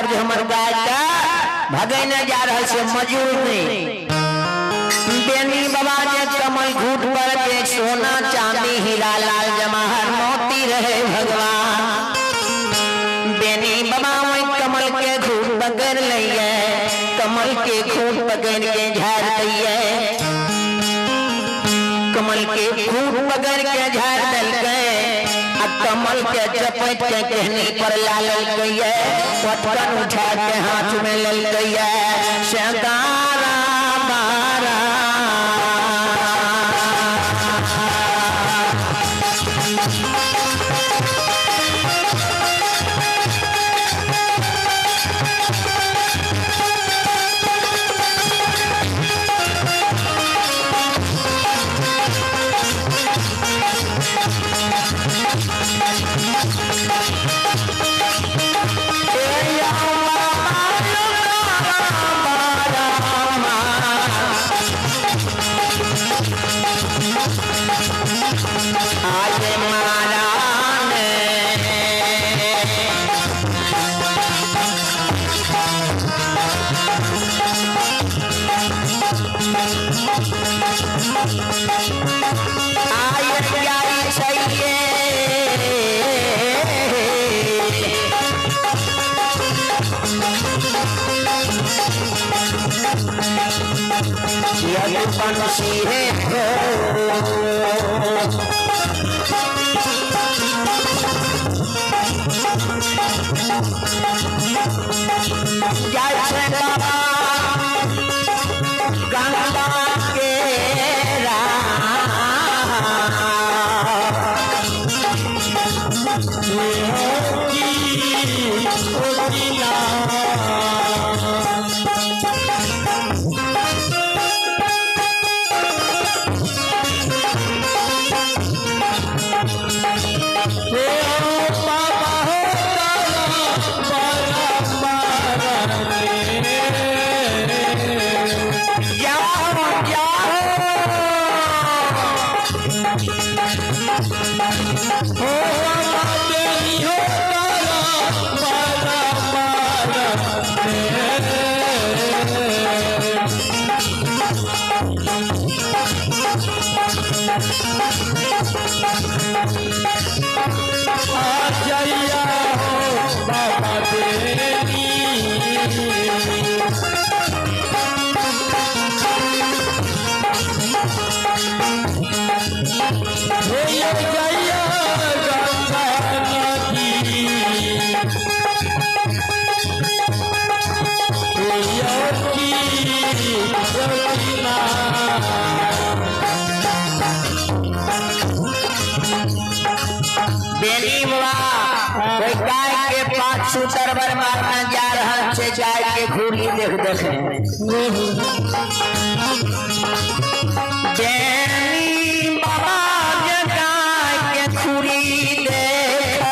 पर जे हमर गाय के भगैने जा रहल छै मजूर नहीं। बेनी बाबा जे कमल घूट पर के सोना चांदी हीरा लाल जवाहर मोती रहे भगवान। बेनी बाबा वही कमल के घूट पकड़ लइए, कमल के घूट पकड़ के झाड़ दिए, कमल के घूट पकड़ के झाड़ दिलकै आ कमल के चपट के कहनी पर ला ललकै, पटकन उठा के हाथ में ललकै शंकारा बारा। तरबर मारना जा रहा छे गाय के खूरी देख देख बेनी बाबा गाय के खूरी देख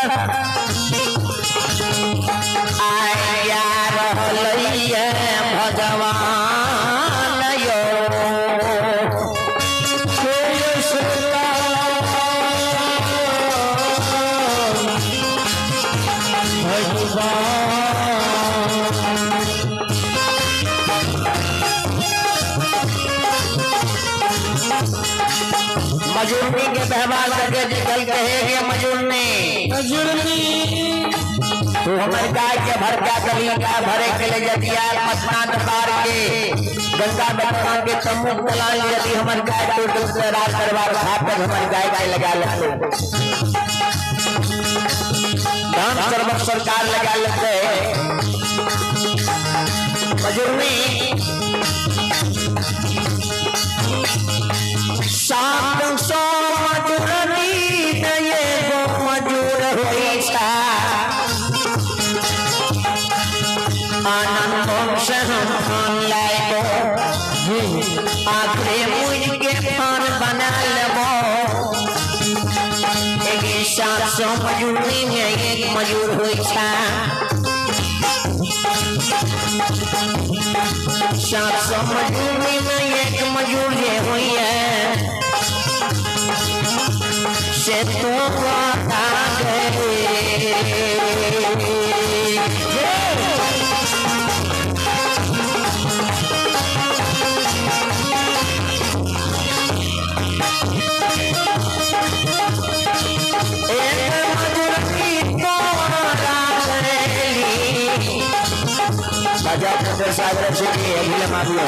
आया रहलैये भगवान यो। मजूरनी के व्यवहार करके निकल कहे मजूरनी मजूरनी तू हमारे गाय के भरका कभी गाय भरे के ले जतिया पटना दरबार के गंगा बटना के तम्बू तलाल यदि हमारे गाय टूट से राज दरबार भाग कर हमारे गाय गाय लगा लेते धान सर्वक सरकार लगा लेते। मजूरनी 700 मजूरनी एगो मजूर होई छा आनंद से हम फान लाइबो आखरे मुझ के फान बना लेबो। एक 700 मजूरनी में एक मजूर होई छा 700 मजूरनी में एक मजूर जे होई है से तो बता गए। बाजा ऑपरेटर सागर से अभिला माबियो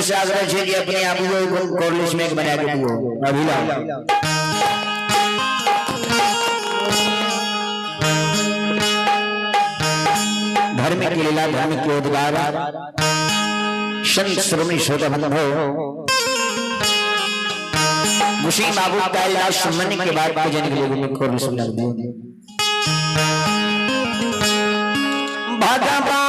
से आग्रह छे कि अपने आप को कॉलेज में एक बना के दियो अभिला धर्म की लीला धर्म के उद्गार संत श्रोमणी श्रोता बंधो मुसी बाबू का सुनने के बाद पूजन के लिए कॉलेज में लग दियो। भगवान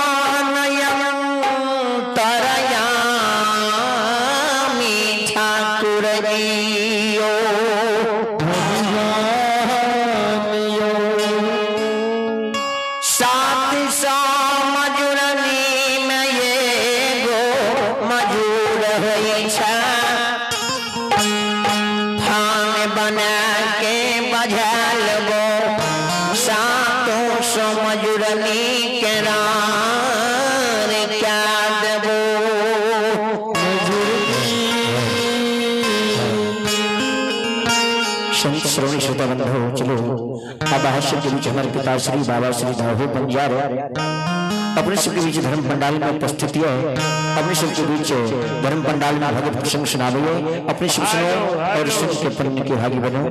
श्रोणी श्रोता बंधो चलो अब हास्य के बीच हमारे पिता श्री बाबा श्री धाहो बंजार अपने सबके बीच धर्म पंडाल में उपस्थित है। अपने सबके बीच धर्म पंडाल में भगवत प्रसंग सुनावे, अपने सब सुनो और सुन के पुण्य के भागी बनो।